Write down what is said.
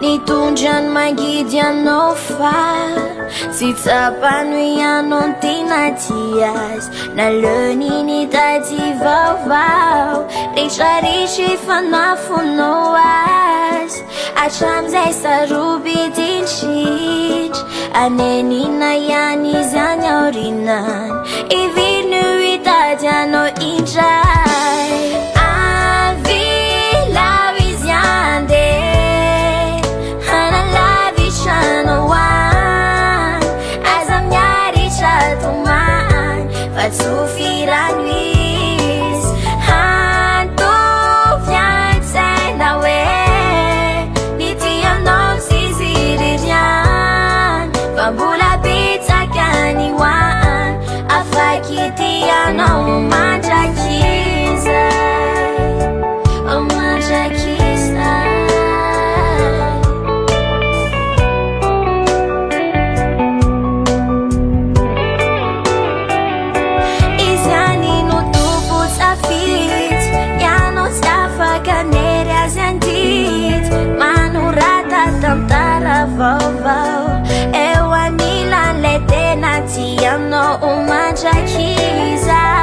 Nitondra ny mangidy anao fa tsy tsapany hoe ianao no tena tia azy. Naleony nitady vaovao, retraretra efa nafonao azy. Hatramin'izay sarobidy indrindra, anenina ihany izy any aoriana any. Heveriny ho hitady anao indray. Avelao izy handeha, hanalavitra anao any. Aza miaritra tomany, fa tsofy rano izy. Antovy an-tsaina hoe ny tianao tsy izy irery ihany, fa mbola betsaka ny ho any, afaky tianao mandrakizay, oh mandrakizay. Izy ihany no tompo tsafidy, ianao tsy afaka hanery azy handidy. Manorata tantara vaovao eo anilan'ilay tena tianao ho mandrakizay.